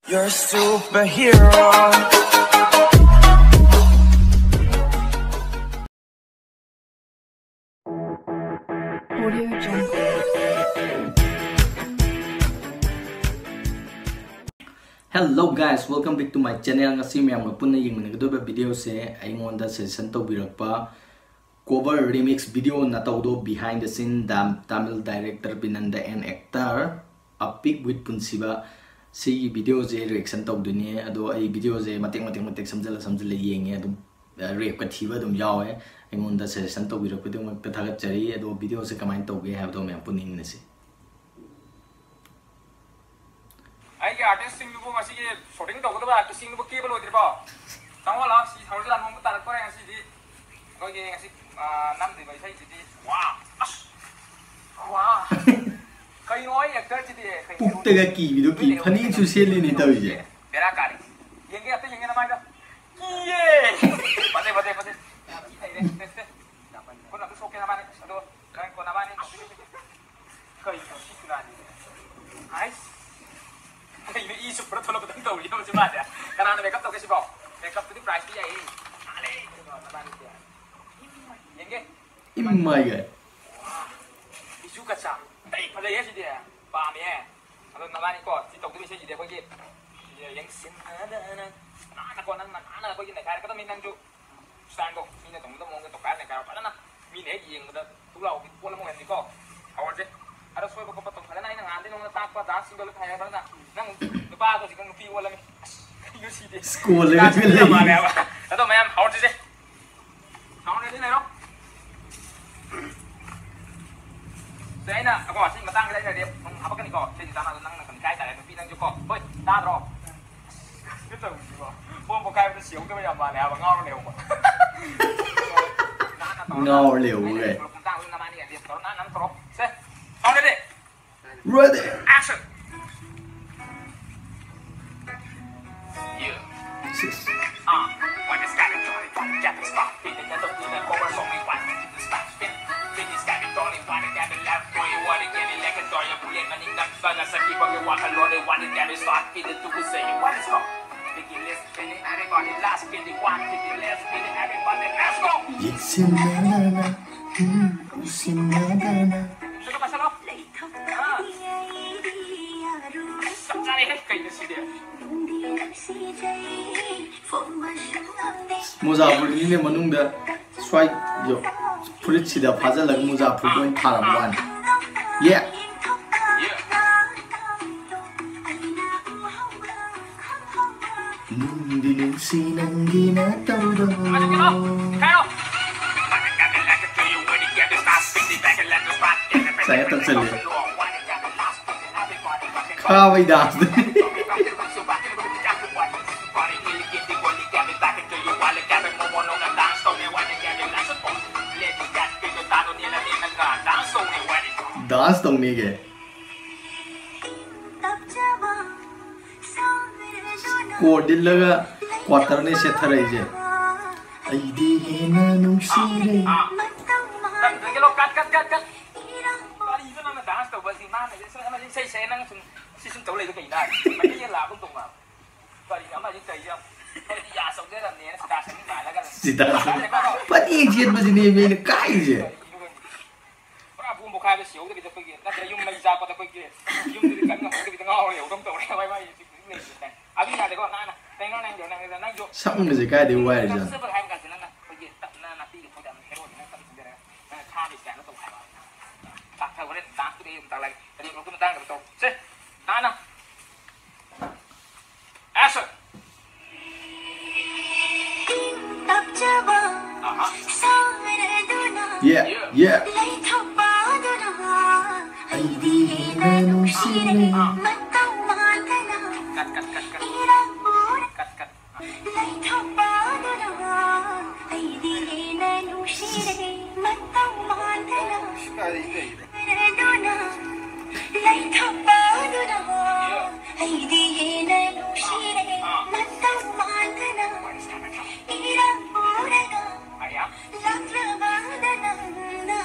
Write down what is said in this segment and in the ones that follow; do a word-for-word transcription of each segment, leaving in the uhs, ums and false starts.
You're a superhero. Hello guys, welcome back to my channel. ꯉꯁꯤ ꯃꯌꯥꯝꯒ ꯄꯨꯟꯅ ꯌꯦꯡꯃꯤꯟꯅꯒꯗꯧꯔꯤꯕ videoꯁꯦ ꯑꯩꯉꯣꯟꯗ suggestion ꯇꯧꯕꯤꯔꯛꯄ cover remix video ꯅꯇꯧꯗꯣ, behind the scene, Tamil director Vinanda and actor Apik with ꯄꯨꯟꯁꯤꯕ, ꯁꯤꯒꯤ videoꯁꯦ reaction ꯇꯧꯗꯣꯏꯅꯦ꯫ ꯑꯗꯣ ꯑꯩ videoꯁꯦ ꯃꯇꯦꯛ ꯃꯇꯦꯛ ꯃꯇꯦꯛ ꯁꯝꯖꯜꯂ ꯁꯝꯖꯜꯂ ꯌꯦꯡꯉꯦ, ꯑꯗꯨꯝ ꯔꯦꯞꯀ ꯊꯤꯕ ꯑꯗꯨꯝ ꯌꯥꯎꯋꯦ꯫ ꯑꯩꯉꯣꯟꯗ suggestion ꯇꯧꯕꯤꯔꯛꯄꯒꯤꯗꯃꯛꯇ ꯊꯥꯒꯠꯆꯔꯤ꯫ ꯑꯗꯣ videoꯁꯦ ꯀꯃꯥꯏꯅ ꯇꯧꯒꯦ ꯍꯥꯏꯕꯗꯣ ꯃꯌꯥꯝ ꯄꯨꯟꯅ ꯌꯦꯡꯃꯤꯟꯅꯁꯤ꯫ ꯑꯩꯒꯤ artistꯁꯤꯡꯗꯨꯕꯨ, ꯉꯁꯤꯒꯤ shooting ꯇꯧꯒꯗꯕ artistꯁꯤꯡꯗꯨꯕꯨ ꯀꯦꯕ ꯂꯣꯏꯗ꯭ꯔꯤꯕꯣ? ꯆꯪꯉꯣ ꯂꯥꯛꯑꯣ, ꯁꯤ ꯁꯍꯔꯁꯤꯗ ꯅꯣꯡꯃ ꯇꯥꯔꯛꯇꯣꯔꯦ ꯉꯁꯤꯗꯤ꯫ ꯑꯩꯈꯣꯏꯒꯤ ꯉꯁꯤ, ꯑꯥ, ꯅꯝꯗꯣꯏꯕ ꯏꯁꯩꯁꯤꯗꯤ, ꯋꯥ! ꯑꯁ! ꯋꯥ! ꯀꯩꯅꯣ ꯑꯩ actorꯁꯤꯗꯤ? ꯀꯩ ꯄꯨꯛꯇꯒ ꯀꯤꯕꯤꯗꯣ ꯀꯤ, ꯐꯅꯦꯛꯁꯨ ꯁꯦꯠꯂꯤꯅꯦ ꯇꯧꯔꯤꯁꯦ꯫ ꯕꯦꯔꯥ ꯀꯥꯔꯦ꯫ ꯌꯦꯡꯒꯦ, ꯑꯝꯇ ꯌꯦꯡꯒꯦ ꯅꯃꯥꯏꯗꯣ꯫ ꯀꯤꯌꯦ! ꯐꯖꯩ, ꯐꯖꯩ, ꯐꯖꯩ꯫ ꯌꯥꯝ ꯊꯤ ꯍꯩꯔꯦ꯫ ꯇꯦ, ꯇꯦ꯫ ꯈꯨꯠ ꯑꯝꯇ ꯁꯣꯛꯀꯦ ꯅꯃꯥꯏ꯫ ꯑꯗꯣ, ꯅꯪ ꯀꯣꯟ ꯅꯃꯥꯏꯅꯤ꯫ ꯀꯩꯅꯣ ꯁꯤ ꯀꯅꯥꯅꯤ? ꯑꯩꯁ! ꯀꯩꯅꯣ ꯏ ꯆꯨꯞꯄ꯭ꯔꯥ ꯊꯣꯛꯂꯛꯄꯗꯧ ꯇꯧꯔꯤ ꯃꯁꯤ ꯃꯥꯁꯦ? ꯀꯅꯥꯅ makeup ꯇꯧꯒꯦ ꯁꯤꯕꯣ? Makeupꯇꯨꯗꯤ prizeꯇꯤ ꯌꯥꯏꯌꯦ꯫ ꯅꯥꯜꯂꯦ! ꯀꯩꯅꯣ ꯅꯕꯥꯅꯤꯁꯦ? ꯌꯦꯡꯒꯦ꯫ ꯏꯃꯥꯏꯒ꯫ ꯕꯤꯖꯨ ꯀꯆꯥ꯫ ꯑꯩ ꯐꯖꯩꯌꯦ ꯁꯤꯗꯤ꯫ ꯄꯥꯝꯃꯦ꯫ ꯑꯗꯣ ꯅꯕꯥꯅꯤꯀꯣ, ꯁꯤ ꯇꯧꯗꯣꯏ ꯏꯁꯩꯁꯤꯗꯤ ꯑꯩꯈꯣꯏꯒꯤ ꯌꯦꯡꯁꯤꯟꯅꯗꯅ ꯅꯥꯟꯅꯀꯣ, ꯅꯪ ꯅꯥꯟꯅ ꯑꯩꯈꯣꯏꯒꯤ ꯅꯩꯈꯥꯏꯔꯛꯀꯗꯕꯅꯤ ꯅꯪꯁꯨ꯫ Styleꯗꯣ ꯃꯤꯅ ꯇꯧꯅꯗꯕ ꯃꯑꯣꯡꯗ ꯇꯧꯈꯥꯏꯔ ꯅꯩꯈꯥꯏꯔꯣ ꯐꯖꯅ꯫ ꯃꯤꯅ ꯍꯦꯛ ꯌꯦꯡꯕꯗ ꯊꯨꯛ ꯂꯥꯎꯕꯤ ꯄꯣꯠ ꯑꯃ ꯑꯣꯏꯍꯟꯅꯤꯀꯣ꯫ ꯍꯧꯔꯁꯦ꯫ ꯑꯗꯣ ꯁꯣꯏꯕ ꯈꯣꯠꯄ ꯇꯧ ꯐꯖꯅ ꯑꯩꯅ ꯉꯥꯟꯗꯩ ꯅꯉꯣꯟꯗ ꯇꯥꯛꯄ danceꯁꯤꯡꯗꯣ ꯂꯣꯏ ꯐꯖꯅ ꯐꯖꯅ꯫ ꯅꯪ ꯅꯨꯄꯥꯗꯣ ꯍꯧꯖꯤꯛ ꯅꯪ ꯅꯨꯄꯤ ꯑꯣꯜꯂꯝꯃꯤ꯫ ꯑꯁ, ꯀꯩꯅꯣ ꯁꯤꯗꯤ꯫ ꯁ꯭ꯀꯣꯜꯗꯒ ꯆꯠꯂꯤ꯫ Danceꯁꯤꯡꯗꯣ ꯌꯥꯝ ꯃꯥꯜꯂꯦ ꯍꯥꯏꯕ꯫ ꯑꯗꯣ ꯃꯌꯥꯝ ꯍꯧꯔꯁꯤꯁꯦ꯫ Sound ready ꯂꯩꯔꯣ꯫ ꯁꯦ, ꯑꯩꯅ, ꯀꯣ, ꯁꯤ ꯃꯇꯥꯡꯁꯤꯗ ꯑꯩꯅ rap ꯑꯃꯨꯛ ꯍꯥꯄꯛꯀꯅꯤꯀꯣ꯫ ꯁꯤꯒꯤ ꯆꯥꯅꯕ ꯅꯪꯅ ꯀꯟꯈꯥꯏ ꯍꯥꯏꯇꯥꯔꯦ, ꯅꯨꯄꯤ ꯅꯪꯁꯨ ꯀꯣ꯫ ꯍꯣꯏ, ꯇꯥꯗ꯭ꯔꯣ? ꯀꯩꯅꯣ ꯇꯧꯔꯤꯁꯤꯕꯣ? ꯕꯣꯝ ꯄꯣꯈꯥꯏꯕꯗ ꯁꯤꯍꯧꯗꯕ ꯌꯥꯝ ꯃꯥꯜꯂꯦ ꯍꯥꯏꯕ, ꯉꯥꯎꯔ ꯂꯩꯍꯧꯕ꯫ ꯅꯥꯟꯅ ꯇꯧꯔꯣ, ꯉꯥꯎꯔ ꯅꯥꯟꯅ꯫ ꯂꯩꯍꯧꯕ ꯑꯩꯅ ꯀꯥꯏ꯫ ꯊꯣꯛꯂꯛꯄ ꯃꯇꯥꯡꯗꯨꯗ ꯅꯕꯥꯅꯤ adjust ꯇꯧꯔꯣ, ꯅꯥꯟꯅ ꯑꯃ ꯇꯧꯔꯣ꯫ ꯁꯦ, sound ready? Ready. Action! Yeah. Sis. Uh, when it's got it, try to get the spot. Feel it, that's a feeling, over so many watch, it's the spot. Feel it, it's got it, don't it, want it, got it, left, boy, what it, get it, like a door, you pull it, money, got ꯉꯁꯥꯏꯒꯤ ꯋꯥꯈꯜꯂꯣꯟ ꯋꯥꯅꯤ that is not feeding to say what is go begin less feeding everybody last feeding one feeding less feeding everybody let's go ꯌꯦꯡꯁꯤꯟꯅꯗꯅ um, ꯎꯁꯤꯟꯅꯗꯅ ꯁꯤꯗ ꯄꯥꯁꯜꯂꯣ꯫ ꯑꯥ꯫ ꯆꯞ ꯆꯥꯔꯦꯍꯦ ꯀꯩꯅꯣ ꯁꯤꯗꯤ꯫ ꯃꯣꯖꯥ ꯐꯨꯔꯤꯠꯅꯤꯅꯦ ꯃꯅꯨꯡꯗ ꯁ꯭ꯋꯥꯏ ꯌꯣ-, ꯐꯨꯔꯤꯠꯁꯤꯗ ꯐꯥꯖꯤꯜꯂꯒ ꯃꯣꯖꯥ ꯐꯨꯔꯤꯠ ꯑꯣꯏꯅ ꯊꯥꯔꯝꯕ ꯋꯥꯅꯤ꯫ ꯌꯦ꯫ ꯅꯨꯡꯗꯤ ꯅꯨꯡꯁꯤ ꯅꯪꯒꯤ ꯅꯇꯧꯗꯣ꯫ ꯉꯁꯥꯏ ꯇꯧꯁꯜꯂꯦ꯫ ꯈꯥꯕꯩ dance꯫ Dance ꯇꯧꯅꯤꯒꯦ꯫ Chord ꯏꯜꯂꯒ quarterꯅꯦ ꯁꯦꯠꯊꯔꯛꯏꯁꯦ꯫ ꯑꯩꯗꯤ ꯍꯦꯟꯅ ꯅꯨꯡꯁꯤꯔꯦ꯫ ꯀꯔꯤꯅꯣ ꯅꯪꯅ dance ꯇꯧꯕ ꯑꯁꯤ? ꯃꯥꯅ ꯏꯁꯩ ꯑꯃ ꯏꯁꯩ ꯁꯛꯑꯦ, ꯅꯪ ꯁꯨꯝ ꯁꯤ ꯁꯨꯝ ꯇꯧ ꯂꯩꯗꯣ ꯀꯩꯅꯣ? ꯃꯩꯇꯩ ꯌꯦꯟ ꯂꯥꯕꯒꯨꯝ ꯇꯧꯅ꯫ ꯀꯔꯤꯅꯣ ꯑꯃ ꯑꯁꯤ ꯇꯧꯔꯤꯁꯦ? ꯑꯩꯈꯣꯏꯗꯤ ꯌꯥ ꯆꯧꯖꯔꯝꯅꯦꯅ ꯁꯤꯗꯥ ꯁꯟ ꯃꯥꯜꯂꯒ꯫ ꯁꯤꯗꯥ ꯁꯟ꯫ ꯐꯅꯦꯛ ꯁꯦꯠꯄꯁꯤꯅꯦ ꯃꯤꯅ ꯀꯥꯏꯔꯤꯁꯦ꯫ ꯄꯨꯔꯥ ꯕꯣꯝ ꯄꯣꯈꯥꯏꯕ ꯁꯤꯍꯧꯗꯕꯤꯗ ꯑꯩꯈꯣꯏꯒꯤ ꯅꯠꯇ꯭ꯔ ꯌꯨꯝ ꯃꯩ ꯆꯥꯛꯄꯗ ꯑꯩꯈꯣꯏꯒꯤ ꯌꯨꯝꯗꯨꯗꯤ ꯀꯟ ꯉꯝꯍꯧꯗꯕꯤꯗ ꯉꯥꯎꯔ ꯂꯩꯍꯧꯗꯕ ꯇꯧꯔꯦ꯫ ꯋꯥꯏ ꯋꯥꯏ ꯍꯧꯖꯤꯛ ꯂꯩꯔꯤꯁꯦ꯫ ꯑꯗꯨ ꯌꯥꯗꯦꯀꯣ ꯅꯥꯟꯅ ꯀꯩꯅꯣ ꯅꯪ ꯅꯪ ꯅꯪ ꯁꯛꯅꯕꯁꯦ ꯀꯥꯏꯗꯩ ꯋꯥꯏꯔꯤꯖꯥꯠꯅꯣ? ꯆꯠꯄ ꯍꯥꯏꯕ ꯀꯥꯟꯁꯤ ꯅꯪꯅ ꯑꯩꯈꯣꯏꯒꯤ ꯇꯞꯅ ꯅꯥꯄꯤꯒ ꯐꯣꯏꯗꯕ ꯍꯦꯔꯣꯗꯤ ꯅꯪ ꯇꯞꯅ ꯆꯤꯟꯖꯔꯒ ꯅꯪ ꯊꯥꯕ ꯏꯁꯇꯥꯏꯜꯗ ꯇꯧ ꯍꯥꯏꯕ꯫ ꯇꯥꯛꯊꯕ ꯍꯣꯔꯦꯟ ꯗꯥꯟꯁꯇꯨꯗꯤ ꯑꯩ ꯑꯃꯨꯛ ꯇꯥꯛꯂꯛꯑꯒꯦ꯫ ꯍꯌꯦꯡ ꯃꯔꯛꯇ ꯃꯇꯥꯡꯗ ꯇꯧ꯫ ꯁꯦ ꯅꯥꯟꯅ꯫ Action! ꯏꯪ ꯇꯞꯆꯕ ꯑꯍꯥ꯫ ꯁꯥꯔꯗꯨꯅ Yeah, yeah. ꯂꯩꯊꯧꯕꯗꯨꯅ ꯑꯩꯗꯤ ꯍꯦꯟꯅ ꯅꯨꯡꯁꯤꯔꯦ꯫ ꯑꯥ꯫ ꯃꯇꯧ ꯃꯥꯟꯗꯅ Cut, cut, cut, cut. ꯏꯔꯥꯡꯕꯨ Cut, cut. ꯂꯩꯊꯧꯕꯗꯨꯅ ꯑꯩꯗꯤ ꯍꯦꯟꯅ ꯅꯨꯡꯁꯤꯔꯦ꯫ ꯃꯇꯧ ꯃꯥꯟꯗꯅ ꯀꯥꯏꯗꯩ ꯀꯩꯅꯣ? ꯁꯥꯔꯗꯨꯅ ꯂꯩꯊꯧꯕꯗꯨꯅ ꯑꯩꯗꯤ ꯍꯦꯟꯅ ꯅꯨꯡꯁꯤꯔꯦ꯫ ꯃꯇꯧ ꯃꯥꯟꯗꯅ ꯏꯔꯥꯡ ꯄꯨꯔꯒ ꯂꯥꯛꯂꯕꯗ ꯅꯪꯅ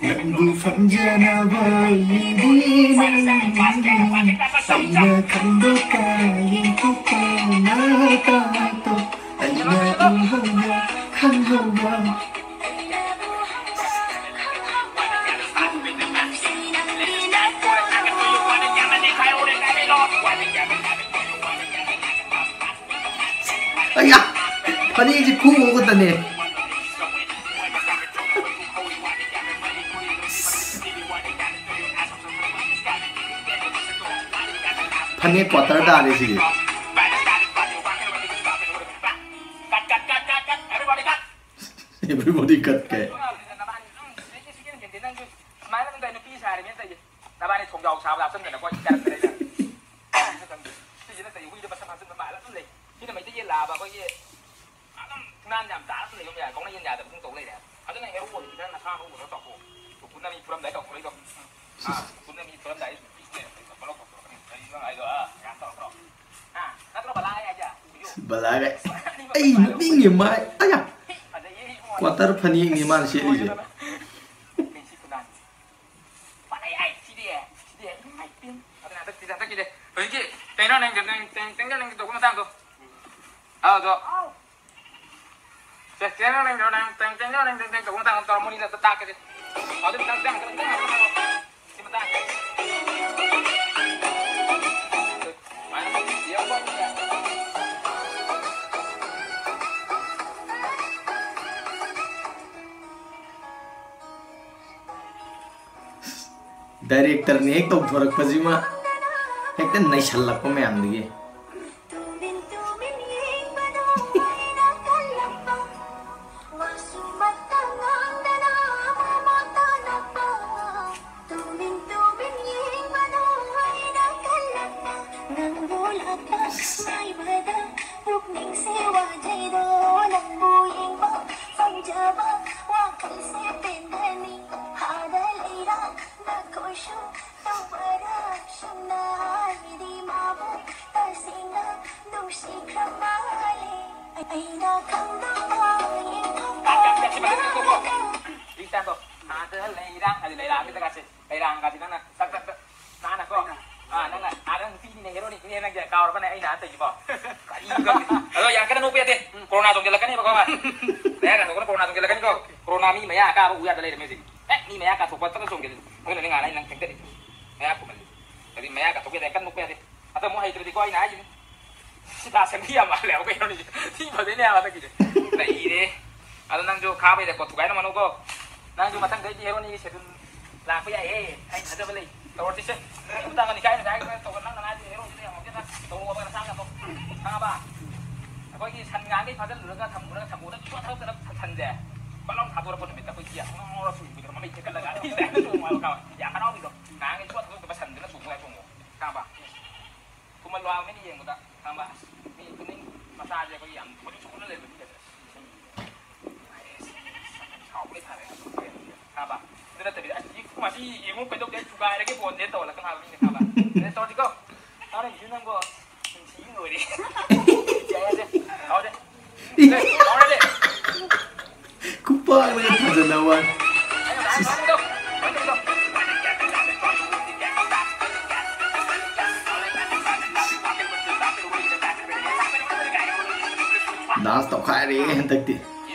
ꯅꯪꯕꯨ ꯐꯪꯖꯅꯕ ꯏꯗꯤꯅ ꯑꯩꯅ ꯈꯟꯗꯣꯛꯀ ꯌꯦꯡꯊꯣꯛꯄ ꯅꯥꯇꯣ ꯑꯩꯅ ꯎꯍꯧꯕ ꯈꯪꯍꯧꯕ꯫ ꯑꯌꯥ! ꯐꯅꯦꯛꯁꯤ ꯈꯨ ꯑꯃꯈꯛꯇꯅꯦ꯫ ꯐꯅꯦꯛ ꯀ꯭ꯋꯥꯇꯔ ꯇꯥꯔꯦ ꯁꯤꯗꯤ꯫ Everybody cut ꯀꯥꯏ꯫ ꯅꯕꯥꯅꯤ ꯊꯣꯡꯖꯥꯎ ꯁꯥꯕꯗ ꯍꯥꯞꯆꯟꯗꯅꯀꯣ, ꯑꯩ ꯀꯔꯝꯗ ꯂꯩꯗ? ꯁꯤꯁꯤ ꯅꯠꯇ꯭ꯔꯗꯤ ꯍꯨꯏꯗ ꯃꯁꯝ ꯍꯥꯞꯆꯤꯟꯕ ꯃꯥꯜꯂ ꯑꯗꯨꯝ ꯂꯩ꯫ ꯁꯤꯅ ꯃꯩꯇꯩ ꯌꯦꯟ ꯂꯥꯛꯑꯕ ꯑꯩꯈꯣꯏꯒꯤ ꯑꯗꯨꯝ ꯊꯤꯅꯥꯟ ꯌꯥꯝ ꯇꯥꯔ ꯑꯗꯨꯝ ꯂꯩꯕ ꯌꯥꯏ꯫ ꯀꯧꯅ ꯌꯦꯟ ꯌꯥꯗꯕ ꯑꯗꯨꯝ ꯇꯧ ꯂꯩꯔꯦ꯫ ꯑꯗꯨꯅ ꯍꯦꯔꯣ ꯑꯣꯏꯕ ꯈꯤꯇꯪ ꯅꯁꯥ ꯍꯧꯕꯗꯣ ꯆꯥꯎꯊꯣꯛꯑꯣ꯫ ꯀꯨꯀꯨꯅ ꯃꯤ ꯐꯨꯔꯝꯗꯥꯏ ꯇꯧꯊꯣꯔꯛꯏꯗꯣ꯫ ꯑꯥ, ꯀꯨꯀꯨꯅ ꯃꯤ ꯐꯨꯔꯝꯗꯥꯏ ꯄꯤꯛꯅ ꯄꯣꯠꯂꯧ ꯇꯧꯊꯣꯔꯛꯀꯅꯤ꯫ ꯀꯔꯤ ꯅꯪ ꯍꯥꯏꯗꯣ? ꯑꯥ, ꯌꯥꯝ ꯇꯧꯔꯛꯇ꯭ꯔꯣ? ꯑꯥ, ꯅꯠꯇ꯭ꯔꯣ ꯕꯂꯥ ꯑꯩ ꯍꯥꯏꯁꯦ? ꯕꯂꯥꯒ ꯑꯩ ꯅꯣꯛꯅꯤꯡꯉꯦ ꯃꯥꯏ꯫ ꯑꯌꯥ! ꯐꯖꯩꯌꯦ ꯏꯕꯨꯡꯉꯣ꯫ ꯀ꯭ꯋꯥꯇꯔ ꯐꯅꯦꯛꯅꯤ ꯃꯥꯅ ꯁꯦꯠꯂꯤꯁꯦ꯫ ꯃꯦꯁꯤ ꯈꯨꯗꯥꯡꯁꯦ꯫ ꯐꯖꯩ ꯍꯥꯏ ꯁꯤꯗꯤ, ꯁꯤꯗꯤ ꯏꯃꯥꯏ ꯄꯦꯝ꯫ ꯑꯗꯨꯅ ꯍꯟꯗꯛꯇꯤ, ꯍꯟꯗꯛꯀꯤꯗꯤ ꯍꯧꯖꯤꯛꯀꯤ ꯇꯦꯡꯅ ꯅꯪ, ꯅꯪ, ꯇꯦꯡ, ꯇꯦꯡꯅ ꯅꯪ ꯇꯧꯕ ꯃꯇꯥꯡꯗꯣ꯫ ꯑꯗꯣ꯫ ꯁꯦ, ꯇꯦꯡꯅ ꯅꯪ, ꯅꯪ, ꯇꯦꯡ, ꯇꯦꯡꯅ ꯅꯪ, ꯇꯦꯡ, ꯇꯦꯡ ꯇꯧꯕ ꯃꯇꯥꯡꯗꯣ ꯇꯧꯔ ꯃꯣꯏꯅꯤꯗ ꯑꯝꯇ ꯇꯥꯛꯀꯦꯁꯦ꯫ ꯑꯗꯨ ꯃꯇꯥꯡ, ꯃꯇꯥꯡ, ꯃꯇꯥꯡ, ꯃꯇꯥꯡ, ꯃꯇꯥꯡ꯫ ꯁꯤ ꯃꯇꯥꯡꯁꯦ꯫ ꯁꯨꯃꯥꯏꯅ ꯌꯦꯡꯉꯣ꯫ ꯗꯥꯏꯔꯦꯛꯇꯔꯅ ꯍꯦꯛ ꯇꯧꯊꯣꯔꯛꯄꯁꯤꯃ ꯍꯦꯛꯇ ꯅꯩꯁꯜꯂꯛꯄ ꯃꯌꯥꯝꯗꯨꯒꯤ꯫ ꯇꯨꯃꯤꯟ ꯇꯨꯃꯤꯟ ꯌꯦꯡꯕꯗꯣ ꯑꯩꯅ ꯈꯜꯂꯝꯕ, ꯋꯥꯁꯨ ꯃꯇꯝ ꯉꯥꯡꯗꯅ ꯑꯃꯃꯛ ꯇꯥꯅꯕ꯫ ꯇꯨꯃꯤꯟ ꯇꯨꯃꯤꯟ ꯌꯦꯡꯕꯗꯣ ꯑꯩꯅ ꯈꯜꯂꯝꯕ, ꯅꯪꯕꯨ ꯂꯥꯛꯄ ꯉꯥꯏꯕꯗ ꯄꯨꯛꯅꯤꯡꯁꯦ ꯋꯥꯖꯩꯗꯣ꯫ ꯅꯪꯕꯨ ꯌꯦꯡꯕ ꯐꯪꯖꯕ ꯋꯥꯈꯜꯁꯦ ꯄꯦꯟꯒꯅꯤ꯫ ꯑꯥꯗ ꯂꯩꯔꯥꯛ ꯅꯈꯣꯏꯁꯨ ꯇꯧꯕꯔꯥ ꯁꯨꯝꯅ ꯍꯥꯏꯗꯤ ꯃꯥꯕꯨ ꯀꯥꯠ, ꯀꯥꯠ, ꯀꯥꯠ, ꯁꯤ ꯃꯊꯛꯇ ꯀꯣ, ꯀꯣ꯫ ꯁꯤ ꯁ꯭ꯇꯥꯏꯜꯗꯣ꯫ ꯑꯥꯗ ꯂꯩꯔꯥꯡ ꯍꯥꯏꯗꯤ ꯂꯩꯔꯥꯡꯒꯤꯗ ꯀꯥꯠꯁꯦ꯫ ꯂꯩꯔꯥꯡꯒꯥꯁꯦ ꯅꯪꯅ ꯇꯛ, ꯇꯛ, ꯇꯛ꯫ ꯅꯥꯟꯅꯀꯣ꯫ ꯑꯥ, ꯅꯪꯅ ꯑꯥꯗ ꯅꯨꯄꯤꯅꯤꯅꯦ, ꯍꯦꯔꯣꯅꯤꯅꯤꯅꯦ ꯅꯪꯁꯦ꯫ ꯀꯥꯎꯔꯕꯅꯦ ꯑꯩꯅ ꯍꯥꯟꯅ ꯇꯧꯔꯤꯁꯤꯕꯣ꯫ ꯀꯔꯤꯅꯣ ꯈꯪꯗꯦ꯫ ꯑꯗꯣ ꯌꯥꯝ ꯀꯟꯅ ꯅꯣꯛꯄ ꯌꯥꯗꯦ꯫ ꯎꯝ꯫ ꯀꯣꯔꯣꯅꯥ ꯆꯣꯡꯁꯤꯜꯂꯛꯀꯅꯦꯕꯀꯣ꯫ ꯃꯌꯥ ꯀꯥꯊꯣꯛꯄꯅ ꯀꯣꯔꯣꯅꯥ ꯆꯣꯡꯁꯤꯜꯂꯛꯀꯅꯤꯀꯣ꯫ ꯀꯣꯔꯣꯅꯥ ꯃꯤ ꯃꯌꯥ ꯀꯥꯕ ꯎ ꯌꯥꯗ ꯂꯩꯔꯝꯃꯦ ꯍꯧꯖꯤꯛ꯫ ꯍꯦꯛ ꯃꯤ ꯃꯌꯥ ꯀꯥꯊꯣꯛꯄ ꯇꯛ ꯆꯣꯡꯁꯤꯜꯂꯤ꯫ ꯑꯗꯨꯅꯅꯦ ꯉꯍꯥꯟ ꯑꯩ ꯅꯪ ꯊꯦꯡꯊꯔꯤꯗꯣ꯫ ꯃꯌꯥ ꯀꯨꯝꯍꯜꯂꯤ꯫ ꯑꯗꯨꯗꯤ ꯃꯌꯥ ꯀꯥꯊꯣꯛꯄ ꯌꯥꯗꯦ, ꯌꯥꯝ ꯀꯟꯅ ꯅꯣꯛꯄ ꯌꯥꯗꯦ꯫ ꯑꯗꯣ ꯑꯃꯨꯛ ꯍꯩꯇ꯭ꯔꯗꯤꯀꯣ ꯑꯩꯅ ꯍꯥꯏꯁꯤꯅꯤ꯫ ꯁꯤꯇꯥ ꯁꯟꯊꯤ ꯌꯥꯝ ꯃꯥꯜꯂꯦ ꯍꯥꯏꯕ ꯀꯩꯅꯣꯅꯦ꯫ ꯊꯤ ꯐꯖꯩꯅꯦ ꯍꯥꯏꯕ ꯍꯟꯗꯛꯀꯤꯁꯦ꯫ ꯅꯩꯔꯦ꯫ ꯑꯗꯣ ꯅꯪꯁꯨ ꯈꯥꯕꯩꯗ ꯀꯣꯠ ꯊꯨꯒꯥꯏꯔꯝꯃꯅꯨꯀꯣ꯫ ꯅꯪꯁꯨ ꯃꯊꯪꯗꯩꯗꯤ ꯍꯦꯔꯣꯅꯤꯒꯤ ꯁꯦꯗꯨꯜ ꯂꯥꯛꯄ ꯌꯥꯏꯍꯦ꯫ ꯑꯩ ꯊꯥꯖꯕ ꯂꯩ꯫ ꯇꯧꯔꯁꯤꯁꯦ꯫ ꯑꯩ ꯃꯇꯥꯡ ꯑꯅꯤ ꯀꯥꯏꯅ ꯀꯥꯏꯅ ꯇꯧꯕ ꯅꯪꯅ ꯍꯥꯏꯁꯦ ꯍꯦꯔꯣꯁꯤꯗ ꯌꯥꯝ ꯉꯥꯎꯖꯗꯅ ꯇꯧꯔꯨꯕ ꯅꯁꯥꯒꯗꯣ꯫ ꯈꯪꯉꯕ? ꯑꯩꯈꯣꯏꯒꯤ ꯁꯟ ꯉꯥꯡꯈꯩ ꯐꯥꯖꯤꯜꯂꯨꯔꯒ ꯊꯝꯃꯨꯔꯒ ꯁꯪꯒꯣꯗ ꯆꯨꯞꯄ ꯊꯕꯛꯇꯅ ꯁꯟꯁꯦ꯫ ꯄꯠ ꯂꯥꯎ ꯊꯥꯗꯣꯔꯛꯄ ꯅꯨꯃꯤꯠꯇ ꯑꯩꯈꯣꯏꯒꯤ ꯉꯥꯎꯔ ꯁꯨꯡꯕꯤꯗꯣ ꯃꯃꯩ ꯊꯦꯛꯀꯠꯂꯒ ꯑꯗꯨꯒꯤ ꯇꯥꯏꯞꯇ ꯆꯣꯡꯉꯣ ꯍꯥꯏꯕ ꯈꯪꯉꯕ? ꯌꯥꯝ ꯍꯔꯥꯎꯕꯤꯗꯣ꯫ ꯉꯥꯡꯈꯩ ꯆꯨꯞꯄ ꯊꯥꯗꯣꯛꯇꯕ ꯁꯟꯗꯨꯅ ꯆꯣꯡꯉꯨ ꯍꯥꯏ ꯆꯣꯡꯉꯣ꯫ ꯈꯪꯉꯕ? ꯊꯨꯝꯍꯜꯂꯣ ꯍꯥꯏꯕ ꯃꯤꯅ ꯌꯦꯡꯕꯗ꯫ ꯈꯪꯉꯕ? ꯑꯁ, ꯃꯤ ꯈꯨꯅꯤꯡ ꯃꯆꯥꯁꯦ ꯑꯩꯈꯣꯏꯒꯤ ꯌꯥꯝ ꯊꯣꯏꯗꯣꯛ ꯆꯥꯎꯈꯠꯅ ꯂꯩꯕ ꯃꯤꯒꯁꯦ꯫ ꯁꯥꯎꯕ ꯂꯩ ꯊꯥꯔꯦ꯫ ꯈꯪꯉꯕ? ꯑꯗꯨ ꯅꯠꯇꯕꯤꯗ, "ꯑꯁ, ꯁꯤ ꯃꯁꯤ ꯌꯦꯡꯉꯨ ꯀꯩꯗꯧꯒꯦ, ꯊꯨꯒꯥꯏꯔꯒꯦ ꯕꯣꯟꯁꯦ" ꯇꯧꯍꯜꯂꯛꯀꯅꯨ ꯍꯥꯏꯕ ꯃꯤꯅ, ꯈꯪꯉꯕ? ꯑꯗꯨ ꯇꯧꯔꯗꯤꯀꯣ, ꯇꯥꯔꯝꯃꯤꯁꯤ ꯅꯪꯕꯣ, ꯅꯨꯡꯁꯤꯕꯅ ꯂꯣꯏꯔꯦ꯫ ꯌꯥꯏ, ꯌꯥꯏ, ꯌꯥꯏ꯫ ꯇꯧꯔꯗꯤ꯫ ꯇꯧꯔꯗꯤ꯫ ꯈꯨꯄꯥꯛꯅꯒ ꯊꯥꯖꯟꯅꯕ ꯋꯥꯅꯤ꯫ ꯗꯥꯟꯁ ꯇꯧꯈꯥꯏꯔꯦ ꯍꯟꯗꯛꯇꯤ꯫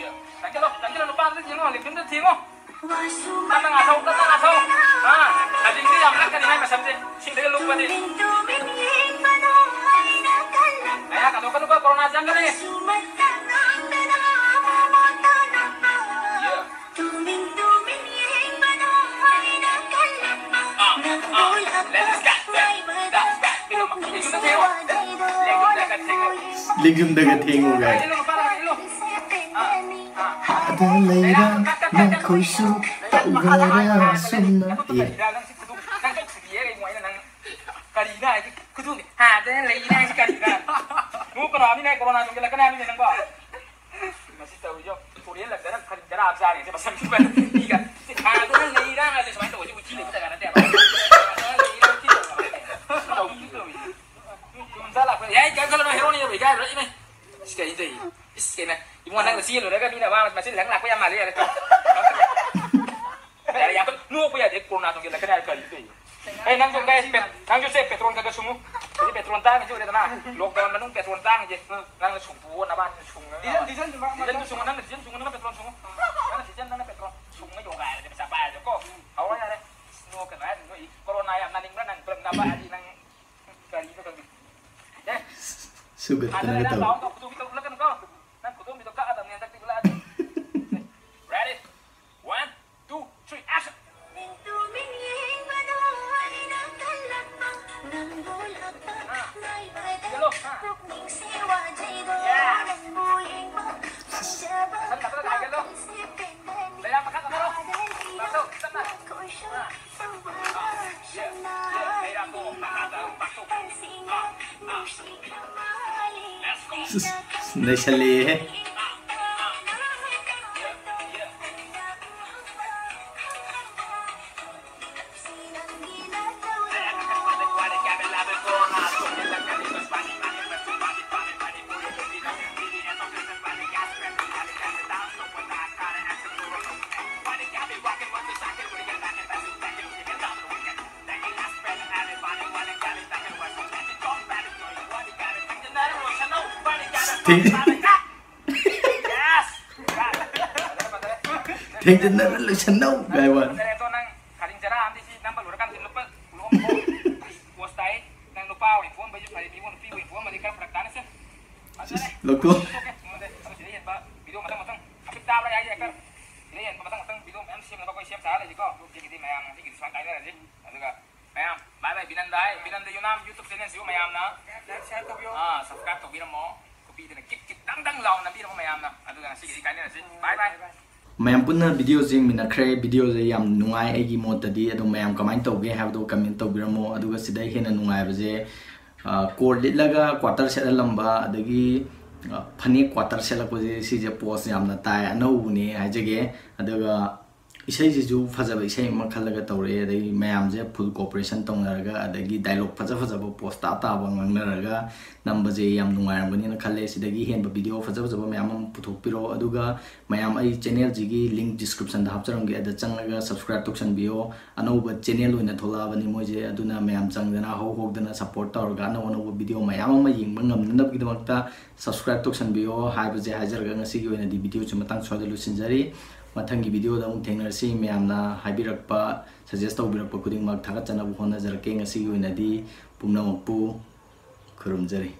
ꯆꯪꯁꯤꯜꯂꯣ, ꯆꯪꯁꯤꯜꯂꯣ, ꯅꯨꯄꯥ ꯑꯝꯇ ꯊꯦꯡꯉꯣ, ꯂꯦꯡꯖꯨꯝꯗ ꯊꯦꯡꯉꯣ꯫ ꯀꯟꯅ ꯉꯥꯊꯧ, ꯀꯟꯅ ꯉꯥꯊꯧ꯫ ꯑꯥ, ꯍꯧꯖꯤꯛꯇꯤ ꯌꯥꯝ ꯂꯛꯀꯅꯤ ꯃꯥꯏ ꯃꯁꯝꯁꯦ꯫ ꯏꯁꯤꯡꯗꯒ ꯂꯨꯞꯄꯗꯤ꯫ ꯃꯌꯥ ꯀꯥꯊꯣꯛꯀꯅꯨꯀꯣ, ꯀꯣꯔꯣꯅꯥ ꯆꯪꯒꯅꯤ꯫ ꯂꯦꯡꯖꯨꯝꯗꯒ ꯊꯦꯡꯉꯨ ꯀꯥꯏ꯫ ꯑꯥꯗ ꯂꯩꯔꯥꯡ ꯅꯈꯣꯏꯁꯨ ꯇꯧꯒꯗ꯭ꯔꯥ ꯑꯁꯨꯝꯅ? ꯑꯦ꯫ ꯀꯔꯤꯅꯣ ꯍꯥꯏꯁꯦ? ꯈꯨꯗꯨ-, ꯑꯥꯗ ꯂꯩꯔꯥꯡ ꯍꯥꯏꯁꯦ ꯀꯔꯤꯅꯣ? ꯅꯣꯛꯀꯅꯣ ꯍꯥꯏꯕꯅꯤꯅꯦ, ꯀꯣꯔꯣꯅꯥ ꯆꯣꯡꯁꯤꯜꯂꯛꯀꯅꯤ ꯍꯥꯏꯕꯅꯤꯅꯦ ꯅꯪꯕꯣ꯫ ꯃꯁꯤ ꯇꯧꯔꯤꯁꯦ ꯌꯦꯡꯉꯣ, ꯀꯣꯔꯤꯌꯟ ꯂꯝꯗꯅ ꯈꯔꯤ ꯈꯔꯥ ꯆꯥꯔꯤꯁꯦ ꯃꯁꯝ ꯊꯤꯕ ꯃꯤꯒ꯫ ꯑꯥꯗ ꯂꯩꯔꯥꯡ ꯍꯥꯏꯁꯦ ꯁꯨꯃꯥꯏꯅ ꯇꯧꯕꯁꯦ ꯎꯆꯤ ꯂꯩꯕ ꯖꯒꯥ ꯅꯠꯇꯦꯕ꯫ ꯑꯥꯗ ꯂꯩꯔꯥꯡ ꯁꯤ ꯇꯧꯕ ꯅꯠꯇꯦ꯫ ꯇꯧꯔꯤꯁꯦ ꯇꯧꯔꯤꯁꯦ꯫ ꯆꯨꯝ ꯆꯥ ꯂꯥꯛꯄ ꯌꯥꯏ, ꯀꯩꯝ ꯈꯜꯂꯨꯅꯨ, ꯍꯦꯔꯣꯅꯤ ꯌꯧꯕ ꯏꯀꯥꯏꯕ꯭ꯔꯥ? ꯏꯃꯩ! ꯑꯁ, ꯀꯩꯅꯣ ꯇꯧꯔꯤꯁꯦ? ꯏꯁ, ꯀꯩꯅꯣ, ꯏꯕꯨꯡꯉꯣ, ꯅꯪꯅ ꯆꯦꯜꯂꯨꯔꯒ ꯃꯤꯅ ꯋꯥ ꯃꯆꯤꯟ ꯂꯪ ꯂꯥꯛꯄ ꯌꯥꯝ ꯃꯥꯜꯂꯦ, ꯌꯥꯔꯦ꯫ ꯌꯥꯔꯦ, ꯌꯥꯝ ꯀꯟꯅ ꯅꯣꯛꯄ ꯌꯥꯗꯦ, ꯀꯣꯔꯣꯅꯥ ꯇꯧꯁꯤꯜꯂꯛꯀꯅꯤ ꯍꯥꯏꯔ ꯀꯔꯤ ꯇꯧꯔꯤꯅꯣ? ꯑꯩ ꯅꯪꯁꯨ ꯀꯥꯏ ꯄꯦ-, ꯅꯪꯁꯨ ꯁꯦ ꯄꯦꯇ꯭ꯔꯣꯜ ꯈꯔ ꯈꯔ ꯁꯨꯡꯉꯨ꯫ ꯍꯧꯖꯤꯛ ꯄꯦꯇ꯭ꯔꯣꯜ ꯇꯥꯡꯉꯤꯁꯦ ꯎꯔꯦꯗꯅ, ꯂꯣꯛꯗꯥꯎꯟ ꯃꯅꯨꯡ ꯄꯦꯇ꯭ꯔꯣꯜ ꯇꯥꯡꯉꯤꯁꯦ꯫ ꯅꯪꯅ ꯁꯨꯡꯄꯨꯑꯣ, ꯅꯕꯥꯅꯤꯅ ꯁꯨꯡꯉꯒ꯫ ꯗꯤꯖꯜ, ꯗꯤꯖꯜ ꯁꯨꯡꯉꯨ, ꯅꯪꯅ ꯄꯦꯇ꯭ꯔꯣꯜ ꯁꯨꯡꯉꯨ꯫ ꯅꯪꯅ ꯗꯤꯖꯜ, ꯅꯪꯅ ꯄꯦꯇ꯭ꯔꯣꯜ ꯁꯨꯡꯉꯒ ꯌꯣꯒꯥ ꯍꯥꯏꯔꯗꯤ ꯄꯩꯁꯥ ꯄꯥꯏꯔꯁꯨ ꯀꯣ꯫ ꯍꯧꯔꯣ ꯌꯥꯔꯦ꯫ ꯅꯣꯛꯀꯅꯨ ꯍꯥꯏꯔꯗꯤ ꯅꯣꯛꯏ꯫ ꯀꯣꯔꯣꯅꯥ ꯌꯥꯝ ꯅꯥꯅꯤꯡꯕ꯭ꯔꯥ ꯅꯪ? ꯄꯨꯂꯞ ꯅꯥꯕꯛꯑꯗꯤ ꯅꯪ ꯀꯔꯤꯅꯣ ꯈꯪꯗꯦ꯫ ꯑꯦ, ꯁꯨꯒꯠꯇꯅꯒ ꯍꯥꯟꯅ ꯇꯧ꯫ ꯂꯥꯛꯑꯣ, ꯈꯨꯗꯣꯝꯕꯤ ꯇꯧ, ꯎꯠꯂꯛꯀꯅꯨꯀꯣ꯫ ꯅꯪ ꯈꯨꯗꯣꯝꯕꯤꯗꯣ ꯀꯛꯑꯗꯕꯅꯦ ꯍꯟꯗꯛꯇꯤ ꯎꯠꯂꯛꯑꯗꯤ꯫ Ready? One, two, three, action! ꯑꯥ꯫ ꯌꯦꯜꯂꯣ, ꯑꯥ꯫ ꯌꯥ꯫ ꯃꯊꯛ ꯈꯛꯇ ꯍꯥꯏꯒꯠꯂꯣ꯫ ꯂꯩꯌꯥꯝ ꯃꯈꯥ ꯀꯥꯈꯠꯂꯣ꯫ ꯄꯥꯛꯊꯧ, ꯇꯞꯅ꯫ ꯑꯥ꯫ ꯌꯦ, ꯌꯦ, ꯂꯩꯌꯥꯝꯗꯣ ꯃꯈꯥꯗ ꯄꯥꯛꯊꯧ꯫ ꯑꯥ꯫ ꯅꯩꯁꯜꯂꯦꯍꯦ꯫ ꯊꯦꯡ-, ꯊꯦꯡꯖꯤꯟꯅꯔ ꯂꯣꯏꯁꯟꯅꯧ ꯀꯥꯏ ꯋꯥꯅꯤ꯫ ꯐꯖꯔꯦ, ꯑꯗꯣ ꯅꯪ ꯈꯥꯖꯤꯡ ꯆꯔꯥ ꯑꯃꯗꯤ ꯁꯤ ꯅꯝꯕ ꯂꯣꯏꯔꯀꯥꯟꯗ ꯂꯨꯄꯥ ꯀꯨꯟ ꯑꯃ ꯄꯣꯁ ꯇꯥꯏ꯫ ꯅꯪ ꯅꯨꯄꯥ ꯑꯣꯏꯅ ꯄꯣꯛꯑꯝꯕꯁꯨ ꯐꯔꯦ, ꯃꯤꯉꯣꯟ ꯅꯨꯄꯤ ꯑꯣꯏꯅ ꯄꯣꯛꯑꯝꯃꯗꯤ ꯈꯔ ꯐꯔꯛ ꯇꯥꯅꯁꯦ꯫ ꯐꯖꯔꯦ꯫ ꯂꯧꯊꯣꯛ꯫ ꯂꯧꯊꯣꯛꯀꯦ꯫ ꯑꯗꯣ ꯁꯤꯗ ꯍꯦꯟꯕ ꯚꯤꯗꯤꯑꯣ ꯃꯊꯪ ꯃꯊꯪ ꯑꯄꯤꯛ ꯇꯥꯕ꯭ꯔꯥ ꯍꯥꯏꯁꯦ ꯑꯦꯛꯇꯔ? ꯁꯤꯗ ꯍꯦꯟꯕ ꯃꯊꯪ ꯃꯊꯪ ꯚꯤꯗꯤꯑꯣ ꯃꯌꯥꯝ ꯁꯦꯝꯅꯕ ꯑꯩꯈꯣꯏ ꯁꯦꯝ ꯁꯥꯔ ꯂꯩꯁꯤꯀꯣ꯫ ꯁꯤꯒꯤꯗꯤ ꯃꯌꯥꯝ ꯉꯁꯤꯒꯤꯗꯤ ꯁꯨꯃꯥꯏꯅ ꯀꯥꯏꯅꯔꯁꯤ꯫ ꯑꯗꯨꯒ ꯃꯌꯥꯝ bye bye ꯕꯤꯅꯟꯗ ꯍꯥꯏ, ꯕꯤꯅꯟꯗ ꯌꯨꯅꯥꯝ YouTube channel ꯁꯤꯕꯨ ꯃꯌꯥꯝꯅ ꯑꯥ, subscribe ꯇꯧꯕꯤꯔꯝꯃꯣ꯫ ꯈꯨꯕꯤꯗꯅ ꯀꯤꯛ ꯀꯤꯛ ꯗꯪ ꯗꯪ ꯂꯥꯎꯅ ꯅꯝꯕꯤꯔꯝꯃꯣ ꯃꯌꯥꯝꯅ꯫ ꯑꯗꯨꯒ ꯉꯁꯤꯒꯤꯗꯤ ꯀꯥꯏꯅꯔꯁꯤ꯫ Bye bye꯫ ꯃꯌꯥꯝ ꯄꯨꯟꯅ ꯚꯤꯗꯤꯑꯣꯁꯦ ꯌꯦꯡꯃꯤꯟꯅꯈ꯭ꯔꯦ꯫ ꯚꯤꯗꯤꯑꯣꯁꯦ ꯌꯥꯝ ꯅꯨꯡꯉꯥꯏ ꯑꯩꯒꯤ ꯃꯣꯠꯇꯗꯤ꯫ ꯑꯗꯣ ꯃꯌꯥꯝ ꯀꯃꯥꯏꯅ ꯇꯧꯒꯦ ꯍꯥꯏꯕꯗꯣ comment ꯇꯧꯕꯤꯔꯝꯃꯣ꯫ ꯑꯗꯨꯒ ꯁꯤꯗ ꯍꯦꯟꯅ ꯅꯨꯡꯉꯥꯏꯕꯁꯦ, ꯑ, ꯀꯣꯠ ꯂꯤꯠꯂꯒ quarter ꯁꯦꯠꯍꯜꯂꯝꯕ, ꯑꯗꯒꯤ, ꯑ, ꯐꯅꯦꯛ quarter ꯁꯦꯠꯂꯛꯄꯁꯦ, ꯁꯤꯁꯦ pose ꯌꯥꯝꯅ ꯇꯥꯏ, ꯑꯅꯧꯕꯅꯦ ꯍꯥꯏꯖꯒꯦ꯫ ꯑꯗꯨꯒ ꯏꯁꯩꯁꯤꯁꯨ ꯐꯖꯕ ꯏꯁꯩ ꯑꯃ ꯈꯜꯂꯒ ꯇꯧꯔꯛꯑꯦ, ꯑꯗꯒꯤ ꯃꯌꯥꯝꯁꯦ full cooperation ꯇꯧꯅꯔꯒ, ꯑꯗꯒꯤ dialogue ꯐꯖ ꯐꯖꯕ ꯄꯣꯁ ꯇꯥ ꯇꯥꯕ ꯉꯥꯡꯅꯔꯒ ꯅꯝꯕꯁꯦ ꯌꯥꯝ ꯅꯨꯡꯉꯥꯏꯔꯝꯒꯅꯤꯅ ꯈꯜꯂꯦ꯫ ꯁꯤꯗꯒꯤ ꯍꯦꯟꯕ ꯚꯤꯗꯤꯑꯣ ꯐꯖ ꯐꯖꯕ ꯃꯌꯥꯝ ꯑꯃ ꯄꯨꯊꯣꯛꯄꯤꯔꯛꯑꯣ꯫ ꯑꯗꯨꯒ ꯃꯌꯥꯝ, ꯑꯩ ꯆꯦꯅꯦꯜꯁꯤꯒꯤ ꯂꯤꯡ ꯗꯤꯁꯀ꯭ꯔꯤꯞꯁꯟꯗ ꯍꯥꯞꯆꯔꯝꯒꯦ, ꯑꯗ ꯆꯪꯉꯒ subscribe ꯇꯧꯁꯟꯕꯤꯌꯣ꯫ ꯑꯅꯧꯕ ꯆꯦꯅꯦꯜ ꯑꯣꯏꯅ ꯊꯣꯛꯂꯛꯑꯕꯅꯤ ꯃꯣꯏꯁꯦ, ꯑꯗꯨꯅ ꯃꯌꯥꯝ ꯆꯪꯗꯅ ꯍꯧ ꯍꯧꯗꯅ support ꯇꯧꯔꯒ ꯑꯅꯧ ꯑꯅꯧꯕ ꯚꯤꯗꯤꯑꯣ ꯃꯌꯥꯝ ꯑꯃ ꯌꯦꯡꯕ ꯉꯝꯅꯅꯕꯒꯤꯗꯃꯛꯇ subscribe ꯇꯧꯁꯟꯕꯤꯌꯣ ꯍꯥꯏꯕꯁꯦ ꯍꯥꯏꯖꯔꯒ, ꯉꯁꯤꯒꯤ ꯑꯣꯏꯅꯗꯤ ꯚꯤꯗꯤꯑꯣꯁꯦ ꯃꯇꯥꯡ ꯁ꯭ꯋꯥꯏꯗ ꯂꯣꯏꯁꯤꯟꯖꯔꯤ꯫ ꯃꯊꯪꯒꯤ ꯚꯤꯗꯤꯑꯣꯗ ꯑꯃꯨꯛ ꯊꯦꯡꯅꯔꯁꯤ꯫ ꯃꯌꯥꯝꯅ ꯍꯥꯏꯕꯤꯔꯛꯄ, suggest ꯇꯧꯕꯤꯔꯛꯄ ꯈꯨꯗꯤꯡꯃꯛ ꯊꯥꯒꯠꯆꯅꯕ ꯍꯣꯠꯅꯖꯔꯛꯀꯦ꯫ ꯉꯁꯤꯒꯤ ꯑꯣꯏꯅꯗꯤ ꯄꯨꯝꯅꯃꯛꯄꯨ ꯈꯨꯔꯨꯝꯖꯔꯤ꯫